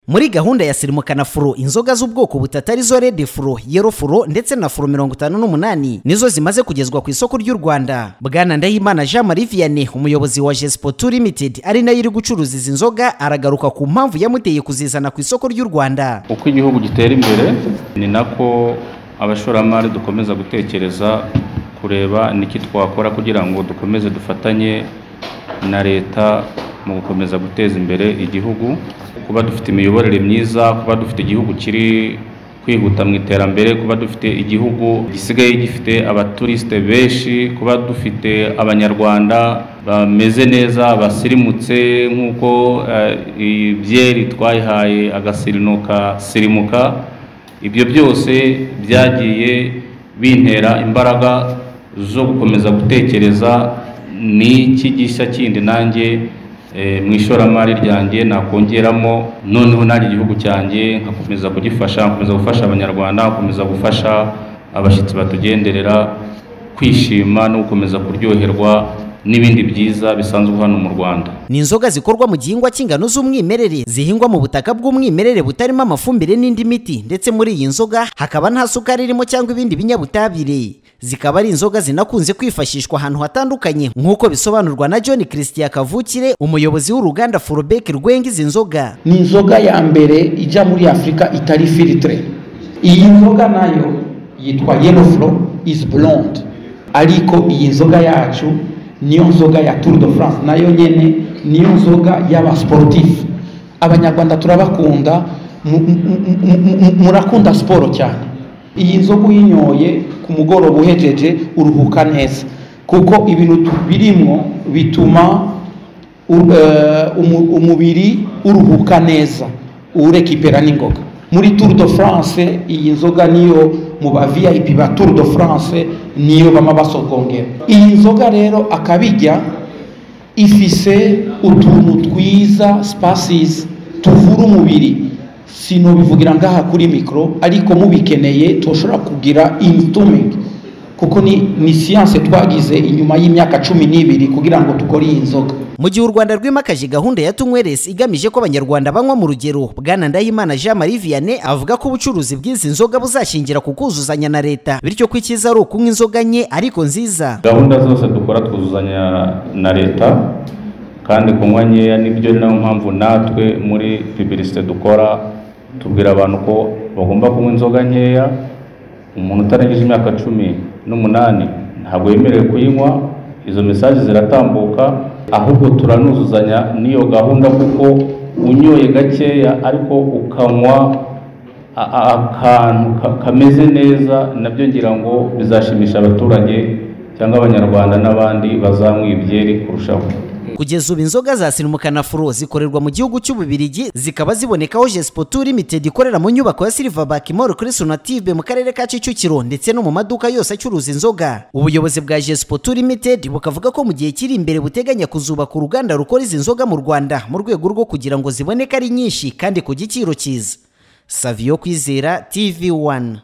Muri gahunda ya Sirimuka na Furo, inzoga z'ubwoko butatu arizo Red Furo, Yellow Furo ndetse na Furo 58 nizo zimaze kugezwa ku isoko ry'u Rwanda. Bwana Ndahimana Jean Marie Vianney, umuyobozi wa Jespo Limited ari nayo iri gucuruza izi nzoga, aragaruka ku mpamvu yamuteye kuzizana ku isoko ry'u Rwanda. Uko igihugu gitera imbere ni nako abashoramari dukomeza gutekereza kureba niki twakora kugira ngo dukomeze dufatanye na leta mu gukomeza guteza imbere igihugu. Kuba dufite imiyoborere myiza, kuba dufite igihugu kiri kwihuta mu iterambere, kuba dufite igihugu gisigaye gifite abaturiste benshi, kuba dufite abanyarwanda bameze neza basirimutse nk'uko ibyeri twayihaye agasirinuka sirimuka, ibyo byose byagiye bintera imbaraga zo gukomeza gutekereza n'iki gishya kindi nanjye mu ishoramari ryanjye nakongeramo, noneho nanjye igihugu cyanjye nkakomeza kugifasha, nkakomeza gufasha abanyarwanda, nkakomeza gufasha abashyitsi batugenderera kwishima no gukomeza kuryoherwa n'ibindi byiza bisanzwe hano mu Rwanda. Ni inzoga zikorwa mu gihingwa cy'ingano z'umwimerere zihingwa mu butaka bw'umwimerere butarimo amafumbire n'indi miti, ndetse muri iyi nzoga hakaba nta sukari irimo cyangwa ibindi binyabutabire. Zikaba ari inzoga zinakunze kwifashishwa ahantu hatandukanye nk'uko bisobanurwa na John Christian Kavukire, umuyobozi w'uruganda Furobek rwenga izi nzoga. Ni inzoga ya mbere ijya muri Afrika itari filtre. Iyi nzoga nayo yitwa Yellow Flo is blonde, ariko iyi nzoga yacu niyo nzoga ya Tour de France, nayo nyene niyo nzoga y'aba sportif. Abanyarwanda turabakunda, murakunda sport cyane. Iyi nzoga uyinyoye ku mugoroba uhejeje uruhuka neza, kuko ibintu birimo bituma umubiri uruhuka neza, urekipera n'ingoga. Muri Tour de France iyi nzoga niyo mu ba VIP ba Tour de France niyo bama basogongera. Iyi nzoga rero akabijya ifise utuntu twiza spices tuvura umubiri. Sinobivugira ngaha kuri micro, ariko mubikeneye toshobora kugira intuming, kuko ni science twagize inyuma y'imyaka 12 kugira ngo tukore iyi nzoga. Mu gihe u Rwanda rwimakaje gahunda ya Tunyweresi igamije ko abanyarwanda banywa mu rugero, Bwana Ndahimana Jean Marie Vianney avuga ko ubucuruzi bw'izi nzoga buzashingira ku kuzuzanya na leta, bityo ko icyiza ari ukunywa inzoga nke ariko nziza. Gahunda zose dukora twuzuzanya na leta, kandi kunywa nkeya nibyo, nayo mpamvu natwe muri publicité dukora tubwira abantu ko bagomba kunywa inzoga nkeya. Umuntu utarengeje imyaka 18 ntabwo yemerewe kuyinywa. Izo message ziratambuka, ahubwo turanuzuzanya n'iyo gahunda, kuko unyoye gakeya ariko ukanywa akantu kameze neza, nabyo ngira ngo bizashimisha abaturage cyangwa abanyarwanda n'abandi bazanywa ibyeri kurushaho. Kugeza ubu inzoga za Sirimuka na Furo zikorerwa mu gihugu cy'Ububirigi, zikaba zibonekaho Jespo Limited ikorera mu nyubako ya Silverback Mall kuri Sonatube mu karere ka Kicukiro, ndetse no mu maduka yose acuruza inzoga. Ubuyobozi bwa Jespo Limited bukavuga ko mu gihe kiri imbere buteganya kuzubaka uruganda rukora izi nzoga mu Rwanda mu rwego rwo kugira ngo ziboneke ari nyinshi kandi ku giciro cyiza. Savio Kwizera, TV1.